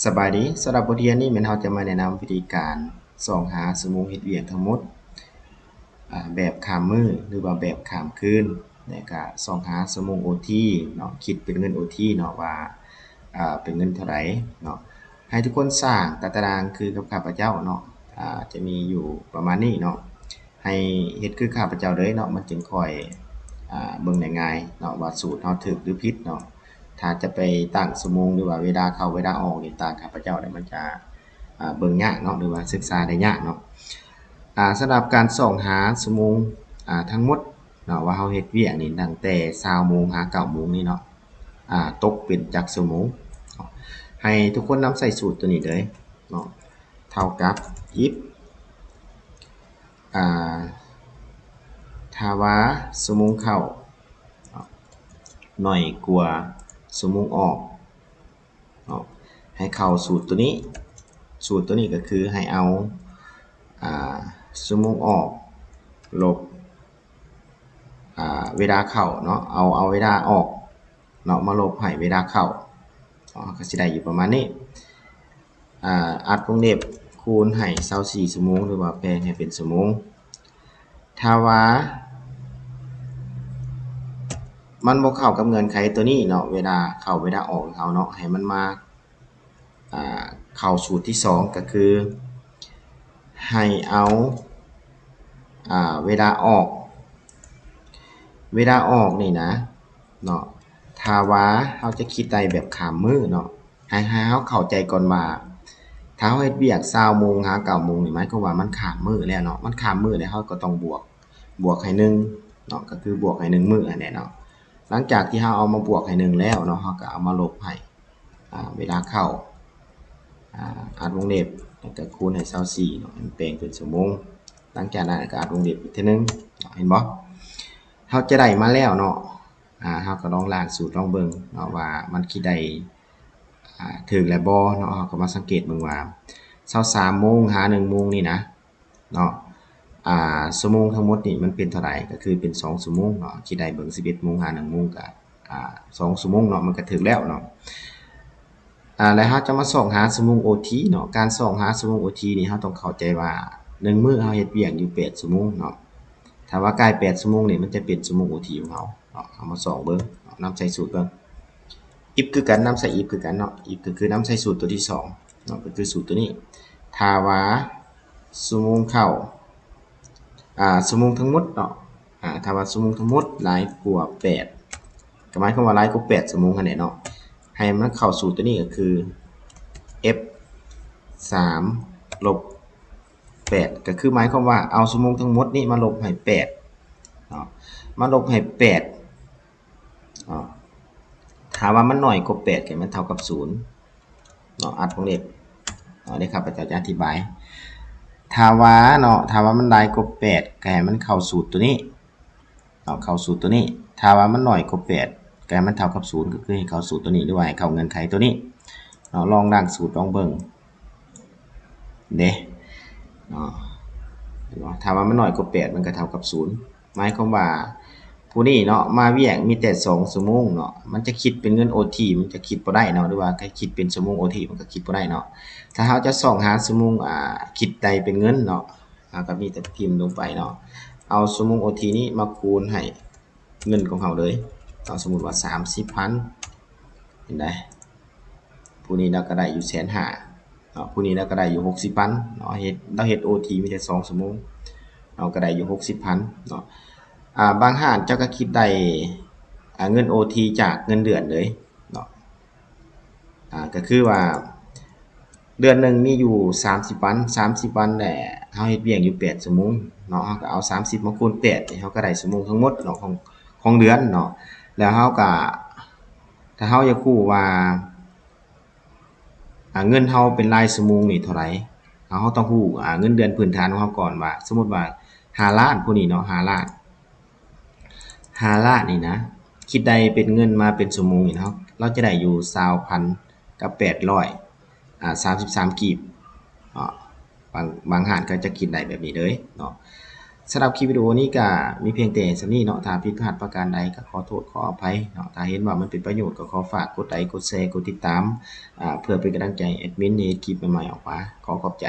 ສະບາຍດີ, ສຳລັບບົດຮຽນນີ້ແມ່ນເຮົາຈະມາແນະນຳວິທີການສ່ອງຫາຊົ່ວໂມງເຮັດວຽກທັງໝົດ ອາ ແບບຂ້າມມື້ ຫຼືວ່າແບບຂ້າມຄືນ ແລະກະສ່ອງຫາຊົ່ວໂມງໂອທີເນາະ, ຄິດເປັນເງິນໂອທີເນາະ ວ່າ ອາ ເປັນເງິນເທົ່າໃດເນາະ. ໃຫ້ທຸກຄົນສ້າງຕາຕະລາງຄືກັບຂ້າພະເຈົ້າເນາະ, ອາ ຈະມີຢູ່ປະມານນີ້ເນາະ. ໃຫ້ເຮັດຄືຂ້າພະເຈົ້າເລີຍເນາະ, ມັນຈຶ່ງຄ່ອຍ ອາ ເບິ່ງໄດ້ງ່າຍເນາະ ວ່າສູດເຮົາຖືກຫຼືຜິດເນາະ. ຖ້າຈະໄປຕັ້ງຊົ່ວໂມງ ຫຼືວ່າເວລາເຂົ້າເວລາອອກນີ້ ຕາມຂ້າພະເຈົ້າແລ້ວມັນຈະ ອາ ເບິ່ງຍາກເນາະ ຫຼືວ່າສຶກສາໄດ້ຍາກເນາະ. ອາ ສຳລັບການສ່ອງຫາຊົ່ວໂມງ ອາ ທັງໝົດເນາະ ວ່າເຮົາເຮັດວຽກນີ້ຕັ້ງແຕ່ຊາວໂມງຫາເກົ້າໂມງນີ້ເນາະ ອາ ຕົກເປັນຈັກຊົ່ວໂມງເນາະ. ໃຫ້ທຸກຄົນນຳໃຊ້ສູດຕົວນີ້ເລີຍເນາະ, ເທົ່າກັບ if ອາ ຖ້າວ່າຊົ່ວໂມງເຂົ້າເນາະ ໜ້ອຍກວ່າຊົ່ວໂມງອອກເນາະ, ໃຫ້ເຂົ້າສູດຕົວນີ້. ສູດຕົວນີ້ກໍຄືໃຫ້ເອົາ ອາ ຊົ່ວໂມງອອກລົບ ອາ ເວລາເຂົ້າເນາະ, ເອົາ ເອົາເວລາອອກເນາະ ມາລົບໃຫ້ເວລາເຂົ້າເນາະ, ກໍຊິໄດ້ຢູ່ປະມານນີ້. ອາ ອັດວົງເລັບ ຄູນໃຫ້ຊາວສີ່ຊົ່ວໂມງ ຫຼືວ່າແປງໃຫ້ເປັນຊົ່ວໂມງ. ຖ້າວ່າມັນບໍ່ເຂົ້າກັບເງື່ອນໄຂຕົວນີ້ເນາະ, ເວລາເຂົ້າເວລາອອກຂອງເຮົາເນາະ, ໃຫ້ມັນມາ ອາ ເຂົ້າສູດທີສອງ ກໍຄືໃຫ້ເອົາ ອາ ເວລາອອກ ເວລາອອກນີ້ນະເນາະ, ຖ້າວ່າເຮົາຈະຄິດໄດ້ແບບຂ້າມມື້ເນາະ, ໃຫ້ ໃຫ້ເຮົາເຂົ້າໃຈກ່ອນວ່າ ຖ້າເຮົາເຮັດວຽກຊາວໂມງຫາເກົ້າໂມງນີ້ ໝາຍຄວາມວ່າມັນຂ້າມມື້ແລ້ວເນາະ, ມັນຂ້າມມື້ແລ້ວ ເຮົາກໍຕ້ອງບວກ ບວກໃຫ້ໜຶ່ງເນາະ, ກໍຄືບວກໃຫ້ໜຶ່ງມື້ຫັ້ນແຫຼະເນາະ. ຫຼັງຈາກທີ່ເຮົາເອົາມາບວກໃຫ້ໜຶ່ງແລ້ວເນາະ, ເຮົາກໍເອົາມາລົບໃຫ້ ອາ ເວລາເຂົ້າ ອາ ອັດວົງເລັບ ແລ້ວກໍຄູນໃຫ້ຊາວສີ່ເນາະ, ໃຫ້ມັນແປງເປັນຊົ່ວໂມງ. ຫຼັງຈາກນັ້ນກໍອັດວົງເລັບອີກເທື່ອໜຶ່ງເນາະ, ເຫັນບໍ່? ເຮົາຈະໄດ້ມາແລ້ວເນາະ, ອາ ເຮົາກໍລອງລ້າງສູດລອງເບິ່ງເນາະ ວ່າມັນຄິດໄດ້ ອາ ຖືກແລ້ວບໍ່ເນາະ. ເຮົາກໍມາສັງເກດເບິ່ງວ່າ ຊາວສາມໂມງຫາໜຶ່ງໂມງນີ້ນະ ເນາະ ອາ ຊົ່ວໂມງທັງໝົດນີ້ມັນເປັນເທົ່າໃດ? ກໍຄືເປັນສອງຊົ່ວໂມງເນາະ, ທີ່ໄດ້ເບິ່ງສິບເອັດໂມງຫາໜຶ່ງໂມງ ກໍ ອາ ສອງຊົ່ວໂມງເນາະ, ມັນກໍຖືກແລ້ວເນາະ. ອາ ແລ້ວເຮົາຈະມາຊອກຫາຊົ່ວໂມງໂອທີເນາະ. ການຊອກຫາຊົ່ວໂມງໂອທີນີ້ ເຮົາຕ້ອງເຂົ້າໃຈວ່າ ໜຶ່ງມື້ເຮົາເຮັດວຽກຢູ່ແປດຊົ່ວໂມງເນາະ, ຖ້າວ່າກາຍແປດຊົ່ວໂມງນີ້ ມັນຈະເປັນຊົ່ວໂມງໂອທີຂອງເຮົາເນາະ. ເຮົາມາຊອກເບິ່ງເນາະ, ນຳໃສ່ສູດເບິ່ງ. if ຄືກັນ, ນຳໃສ່ if ຄືກັນເນາະ. if ກໍຄືນຳໃສ່ສູດຕົວທີສອງເນາະ, ກໍຄືສູດຕົວນີ້. ຖ້າວ່າຊົ່ວໂມງເຂົ້າ ອາ ຊົ່ວໂມງທັງໝົດເນາະ, ອາ ຖ້າວ່າຊົ່ວໂມງທັງໝົດຫຼາຍກວ່າແປດ ກໍໝາຍຄວາມວ່າຫຼາຍກວ່າແປດຊົ່ວໂມງຫັ້ນແຫຼະເນາະ, ໃຫ້ມັນເຂົ້າສູດຕົວນີ້ ກໍຄື f ສາມ ລົບ ແປດ ກໍຄືໝາຍຄວາມວ່າເອົາຊົ່ວໂມງທັງໝົດນີ້ມາລົບໃຫ້ແປດເນາະ, ມາລົບໃຫ້ແປດເນາະ. ຖ້າວ່າມັນໜ້ອຍກວ່າແປດ ກໍໃຫ້ມັນເທົ່າກັບສູນເນາະ, ອັດວົງເລັບເນາະ. ເດ ຂ້າພະເຈົ້າຈະອະທິບາຍ. ຖ້າວ່າເນາະ, ຖ້າວ່າມັນຫຼາຍກວ່າແປດ ກໍໃຫ້ມັນເຂົ້າສູດຕົວນີ້ເນາະ, ເຂົ້າສູດຕົວນີ້. ຖ້າວ່າມັນໜ້ອຍກວ່າແປດ ກໍໃຫ້ມັນເທົ່າກັບສູນ ກໍຄືໃຫ້ເຂົ້າສູດຕົວນີ້ ຫຼືວ່າໃຫ້ເຂົ້າເງື່ອນໄຂຕົວນີ້ເນາະ. ລອງລ້າງສູດລອງເບິ່ງເດ້ເນາະ. ຖ້າວ່າມັນໜ້ອຍກວ່າແປດ ມັນກໍເທົ່າກັບສູນ. ໝາຍຄວາມວ່າຜູ້ນີ້ເນາະ ມາວຽກມີແຕ່ສອງຊົ່ວໂມງເນາະ, ມັນຈະຄິດເປັນເງິນໂອທີ ມັນຈະຄິດບໍ່ໄດ້ເນາະ, ຫຼືວ່າໃຫ້ຄິດເປັນຊົ່ວໂມງໂອທີ ມັນກໍຄິດບໍ່ໄດ້ເນາະ. ຖ້າເຮົາຈະຊອກຫາຊົ່ວໂມງ ອາ ຄິດໄດ້ເປັນເງິນເນາະ, ເຮົາກໍມີແຕ່ພິມລົງໄປເນາະ, ເອົາຊົ່ວໂມງໂອທີນີ້ມາຄູນໃຫ້ເງິນຂອງເຮົາເລີຍເນາະ. ສົມມຸດວ່າສາມສິບພັນ ເຫັນໄດ? ຜູ້ນີ້ລາວກໍໄດ້ຢູ່ແສນຫ້າເນາະ, ຜູ້ນີ້ລາວກໍໄດ້ຢູ່ຫົກສິບພັນເນາະ, ເຮັດ ລາວເຮັດໂອທີມີແຕ່ສອງຊົ່ວໂມງເນາະ, ກໍໄດ້ຢູ່ຫົກສິບພັນເນາະ. ອາ ບາງຮ້ານເຈົ້າກໍຄິດໄດ້ ອາ ເງິນໂອທີຈາກເງິນເດືອນເລີຍເນາະ. ອາ ກໍຄືວ່າເດືອນໜຶ່ງມີຢູ່ສາມສິບວັນ, ສາມສິບວັນແຫຼະ ເຮົາເຮັດວຽກຢູ່ແປດຊົ່ວໂມງເນາະ, ເຮົາກໍເອົາສາມສິບມາຄູນແປດ ເຮົາກໍໄດ້ຊົ່ວໂມງທັງໝົດເນາະ ຂອງ ຂອງເດືອນເນາະ. ແລ້ວເຮົາກໍ ຖ້າເຮົາຢາກຮູ້ວ່າ ອາ ເງິນເຮົາເປັນລາຍຊົ່ວໂມງນີ້ເທົ່າໃດ, ເຮົາ ເຮົາຕ້ອງຮູ້ ອາ ເງິນເດືອນພື້ນຖານຂອງເຮົາກ່ອນວ່າ ສົມມຸດວ່າຫ້າລ້ານ ຜູ້ນີ້ເນາະ, ຫ້າລ້ານ ຫ້າລ້ານນີ້ນະ ຄິດໄດ້ເປັນເງິນມາເປັນຊົ່ວໂມງນີ້ເນາະ, ລາວຈະໄດ້ຢູ່ຊາວພັນກັບແປດຮ້ອຍ ອາ ສາມສິບສາມກີບເນາະ. ບາງ ບາງຮ້ານກໍຈະຄິດໄດ້ແບບນີ້ເລີຍເນາະ. ສຳລັບຄລິບວິດີໂອນີ້ກໍມີພຽງແຕ່ສ່ຳນີ້ເນາະ. ຖ້າຜິດພາດປະການໃດກໍຂໍໂທດຂໍອະໄພເນາະ. ຖ້າເຫັນວ່າມັນເປັນປະໂຫຍດກໍຂໍຝາກກົດໄລ ກົດແຊ ກົດຕິດຕາມ ອາ ເພື່ອເປັນກຳລັງໃຈແອດມິນໃນຄລິບໃໝ່ໆອອກມາ. ຂໍຂອບໃຈ.